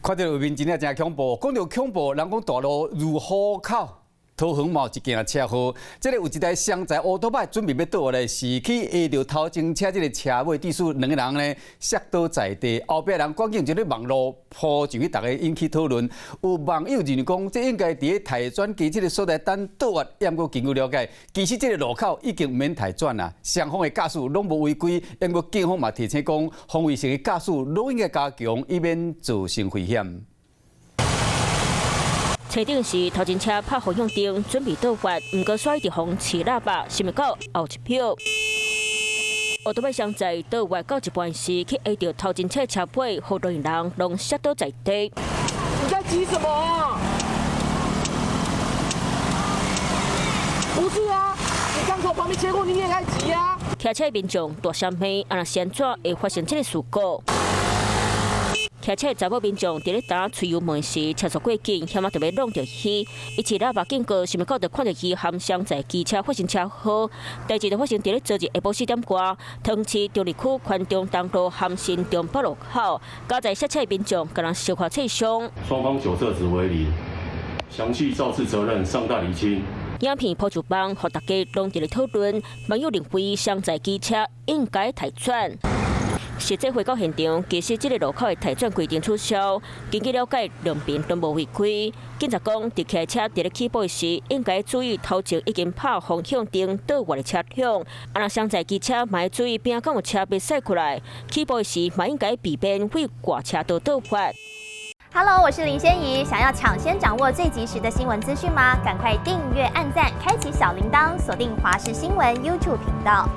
看著畫面真正誠恐怖，講著恐怖，人講大路如虎口，桃園嘛有一件車禍。這个有一台雙載烏托邦準備欲倒來時，去挨著頭前車這个車尾，致使兩个人呢摔倒在地。後壁人趕緊就咧網路 po 上去，大家引起討論。有網友認為講，這應該佇咧刣轉機這个所在等倒彎。毋過根據了解，其實這个路口已經免刣轉啦，雙方的駕駛攏無違規。毋過警方嘛提醒講，防衛性的駕駛攏應該加強，以免造成危險。車頂是頭前車拍方向燈，準備倒彎，毋過煞一直予人揤喇叭，想袂到後一票。烏托邦雙載倒彎到一半時，去挨著頭前車車尾，予兩人攏摔倒在地。你在急什麼啊？不是啊，你剛從旁邊切過，你也該急啊。騎車民眾大聲罵，啊若是按怎會發生這个事故？騎車查某民眾佇咧踏催油門時，車速過緊，險仔著欲挵著彼。伊揤喇叭警告，想袂到就看著伊含雙載機車發生車禍。代誌就發生佇咧昨日下晡4點外，桃園市中壢區寬中東路和新中北路口，加載摔車民眾共人小可擦傷。雙方酒測值為零，詳細肇事責任尚待釐清。影片鋪上網，予大家攏佇咧討論。網友認為雙載機車應該刣轉。實際回到現場，其實這个路口的刣轉規定取消。根據了解，兩邊攏無違規。警察講，佇騎車佇咧起步時，應該注意頭前已經拍方向燈倒彎的車輛。啊，若雙載機車嘛愛注意邊敢有車欲駛過來。起步時嘛應該避免對外車道倒彎。 Hello，我是林仙怡。想要搶先掌握最及時的新聞資訊嗎？趕快訂閱、按讚、開啟小鈴鐺，鎖定華視新聞 YouTube 頻道。